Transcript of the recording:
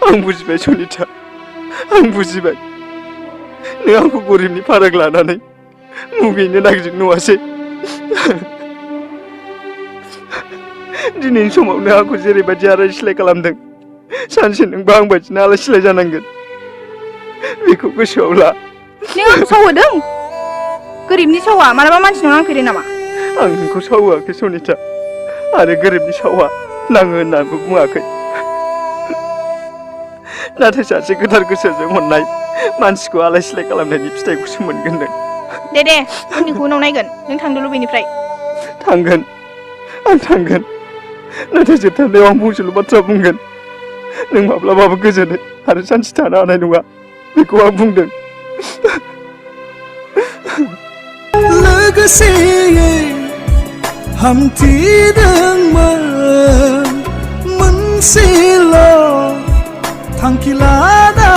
आं बुजिबाय सनिता, आं बुजिबाय। नों आंखौ गरिबनि फाराग लानानै मुगैनो नागिरदों नङासै? दिनैनि समाव नों आंखौ जेरैबायदि आलाय सिलाय खालामदों, सानसे नोंबो आं बायदिनो आलाय सिलाय जानांगोन। बेखौ गोसोआव ला। नों आंखौ सावहोदों? गोरिबनि सावा मालाबा मानसिनाव नांफेरदों नामा? आं नोंखौ सावहोआखै सनिता, आरो गोरिबनि सावा नाङो होननानैबो बुङाखै। नाथाय सासे गोथार गोसोजों अननाय मानसिखौ आलाय सिलाय खालामनायनि फिथाइखौसो मोनगोन नों। दे उननिखौ उनाव नायगोन। नों थांदोल' बेनिफ्राय। थांगोन, आं थांगोन। नाथाय जोबथारनायाव आं फंसेल' बाथ्रा बुंगोन। नों माब्लाबाबो गोजोनै आरो सान्थि थानो हानाय नङा, बेखौ आं बुंदों। लोगोसेयै हान्थिदोंमोन, मोनसेल' थांखि लाना